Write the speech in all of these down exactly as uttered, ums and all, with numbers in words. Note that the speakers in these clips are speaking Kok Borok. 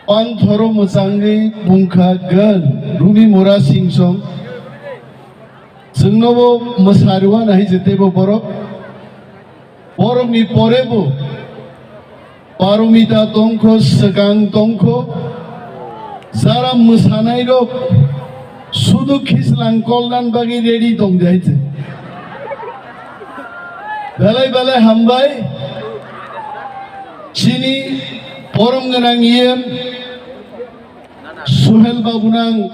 Ang thoro mwchangwi bungkha gan, Rumi Mura Singson. Chwngnobo mwsarwna hai je teibo borok. Borokni porebo paromita tongkho, swkang tongkho. Jara mwsanairok sudu khislang kolnan bagwi ready tong de hai je. Belai belai hambai. Chini borom gwnang E M Suhel Babu nang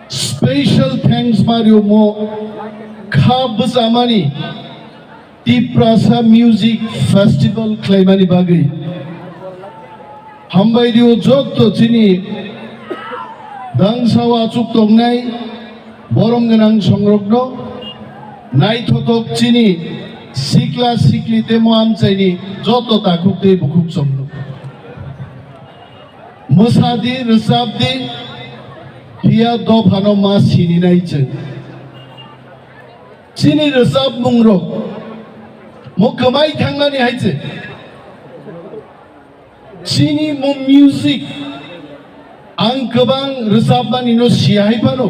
special thanks mario mo kha bwchamani Tiprasa Music Festival khlaimani bagwi. Hambai dio jotto chini dangsao achuk tongnai borom gwnang songrokno, naithothok chini sikla sikli temo amchaini jotto takhuk tei bukhuk chongno. Mwsadi, rwchapdi, phiya dophano ma sininai chwng. Chini rwchapmungrok mo kwmai thangmani hai chwng. Chini mo music ang kwbang rwchapmani no siya hai phano.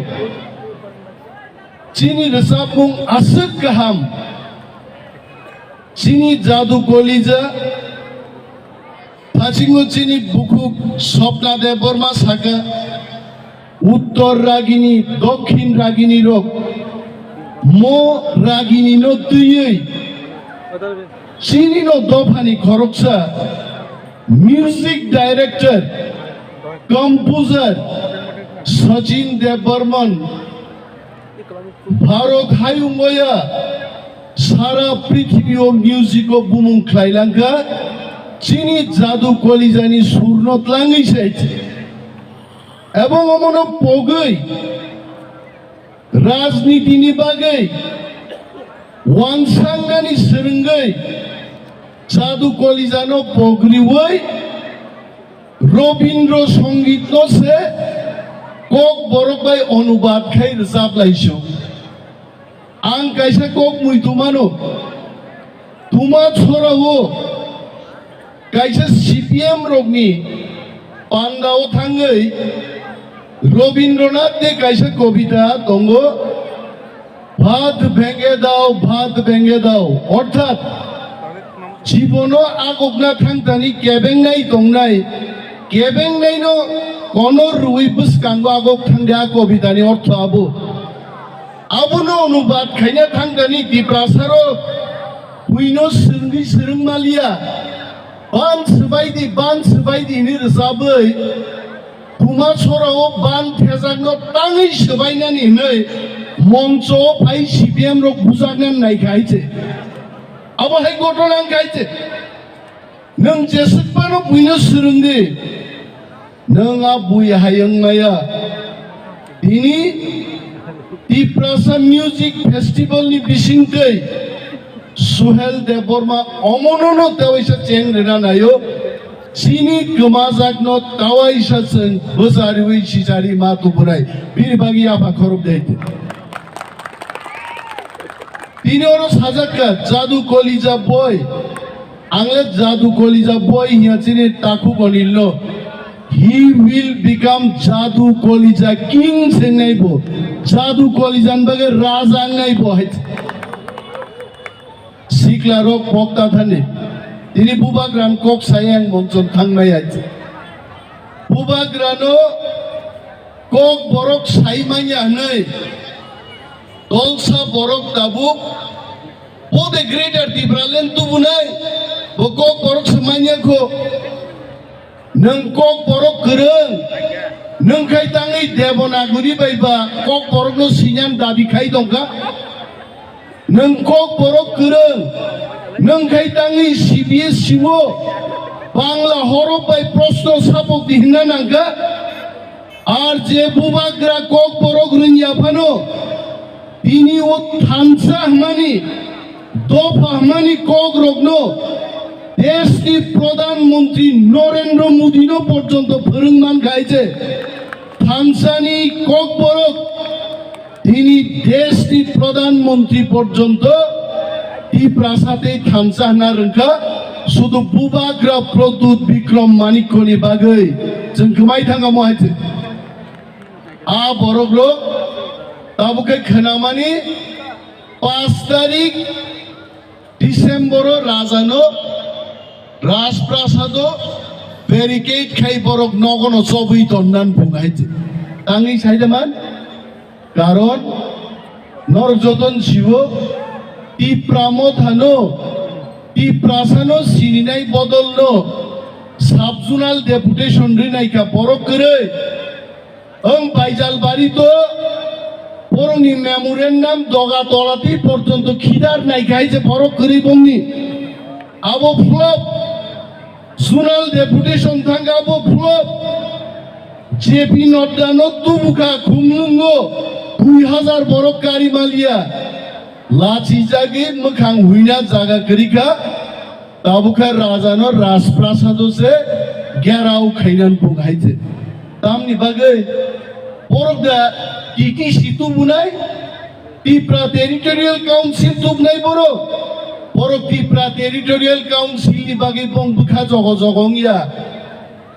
Chini rwchapmung aswk kaham. Chini Jadu Kolija, phasingo chini bukhuk Swapna Debbarma saka, Uttor Ragini, Dokhin Ragini rok, mo Ragini no twiwi, chini no dophani khoroksa, music director, composer, Sachin Debbarman, Bharat hayungoya sara prithibio music o bumung khlailangkha, chini Jadu Kolijani surno tlangwi sai. Ebong omono pogwi rajnitini bagwi wansangnani swrwngwi Jadu Kolijano pogriwi Robindra Songit no se Kokborok bai onubad khai rwchap laisu. Ang kaisa kok mui tumano, tuma chorao kaisa C P M rokni pandao thangwi Robindranath de kaisa kobita tongo, Bhat bhenge dao, bhat bhenge dao. Orthat, jibono agokna thangtani kebengnai tongnai, kebengnaino kono rwi bwskango agok thangdi, a kobitani ortho abo. Abono onubad khaina thangtani Tiprasaro buino swrwngwi swrwng maliya. Ban swbaidi, ban swbaidi hwnwi rwchabwi, tuma chorao ban thejakno tangwi swbainani hwnwi moncho phai C P M rok bujaknani naikha hai se. Abo hai ghotona wngkha hai se. Nwng jeswk phano buino swrwngdi. Nwng a bui hai wngmaya. Tini Tiprasa Music Festival ni bisingtwi Suhel Debbarma omonono tewaisa cheng rwna naio. Chini kwmajakno tewaisa chwng bwchariwi sichari ma tubunai. Bini bagwi yapha khorok dai. Tini oro sajakka Jadu Kolija boy. Ang le Jadu Kolija boy hiya chini takhuk Onil no. He will become Jadu Kolija king sengnai bo. Jadu Kolija ni bagwi raja wngnai bo hai. Sikla rok pokta thani. Tini bubagra ni kok saya ang monchon thangnai hai. Bubagra no Kokborok sai manya hwnwi. Tolsa borok tabuk bo de Greater Tipraland tubunai, bo Kokborok se manya kho. Nwng Kokborok kwrwng, nwng khai tangwi Devanagari bai ba Kokborokno sinyan dabi khai tongkha. Nwng Kokborok kwrwng, nwng khai tangwi C B S E o Bangla horok bai proshno sapok di hwnna nangkha. Ar je bubagra Kokborok rwngya phano, tini o thansa hwnmani, dopha hwnmani kokrokno deshni Pradhan Mantri Narendra Modi no porjonto phwrwng mankha hai je thansani Kokborok tini deshni Pradhan Mantri porjonto Tiprasa tei thansa hwnna rwngkha, sudu bubagra Pradyut Bikram Manikya ni bagwi. Chwng kwmai thangkha mo hai se. A borok rok tabuk khe khwnamani paanch tarik December o rajano Rajprasado barricade khai borok nogono chobwi tonnan bung hai se. Tangwi sai da man? Karon norok joton sibo Tipra mothano, Tiprasano sininai bodolno sub-zonal deputation rinai kha borok kwrwi. Ang Baijalbari to borokni memorandum doga tolati porjonto khidar nai kha hai se borok kwrwi bongni. Abo flop. Zonal deputation thangkha bo flop. J P Nadda no tubukha khumlungo dui hazar borok kari maliya. Lachijagwi mwkhang huina jaga kwrwikha. Tabukha rajano Rajprasado se gerao khainan bung hai se. Tamni bagwi borok da T T C tubunai? Tipra Territorial Council tubnai borok, borok Tipra Territorial Council ni bagwi bong bwkha jogo jogo wngya.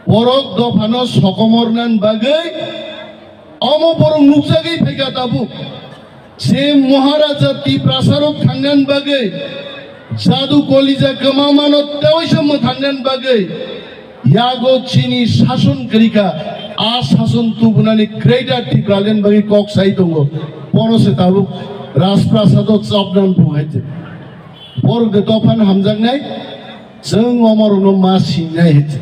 Borok dophano sokomornan bagwi omo borok nukjagwi phaikha tabuk. Se Maharaja Tiprasarok thangnan bagwi, Jadu Kolija kwmamano tewaisa mwthangnan bagwi, yago chini sason kwrwikha, a sason tubunani Greater Tipraland bagwi kok sai tongo. Bono se tabuk Rajprasado chapnan bung hai se. Borok de dophan hamjaknai, chwng omorokno ma singnai hai se.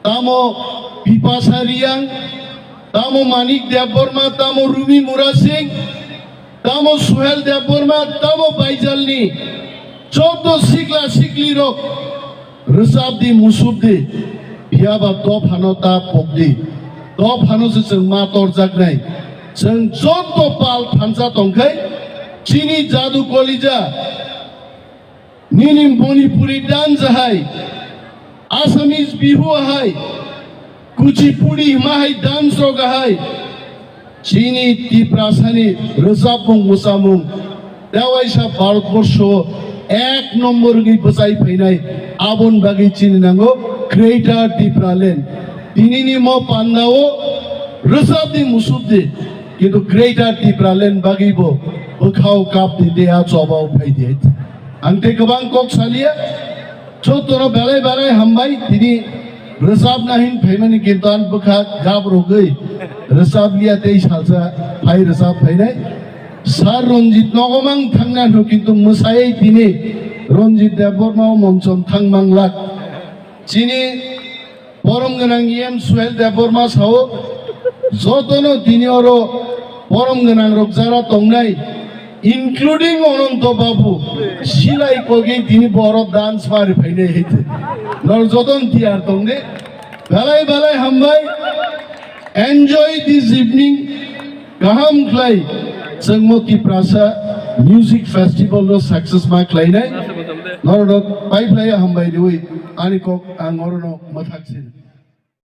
Tamo Bipasa Riyang, tamo Manik Debbarma, tamo Rumi Murasing, tamo Suhel Debbarma, tamo Baijalni joto sikla siklirok rwchapdi, musupdi, phiyaba dophano ta pokdi. Dophano se chwng ma torjaknai. Chwng joto pal thansa tongkhai, chini Jadu Kolija, nini Manipuri dance hai, Assamese Bihu hai, Kuchipudi hima hai dance rok hai, chini Tiprasani rwchapmung mwsamung tewaisa Bharatborsho ek nombor wngwi bwchai phainai, aboni bagwi chini nango Greater Tipraland. Tinini mo pandao rwchapdi musupdi, kintu Greater Tipraland bagwi bo bwkhao kapdi, deha chobao phaidi. Ang tei kwbang kok saliya, jotono belai belai hambai, tini rwchapna hin phaimani kintu ang bwkha gap rogwi rwchapliya tei salsa phai rwchap phainai. Sir Ranjit nogo mang thangna hwnkhe kintu mwsaiwi tini Ranjit Debbarma o monchom thang manglak. Chini Borom gwnang E M Suhel Debbarma sao, jotono tini oro borom gwnang rok jara tongnai, including Ananto Babu, silai kogwi tini bo oro dance mari phainai hai te. Nor joton tiyar tongde. Belai belai hambai. Enjoy this evening. Kaham khlai. Chwng mo Tiprasa Music Festival no success ma khlainai. Nor rok pai phlai hambai riwi. Ani kok ang oro no mathak sin.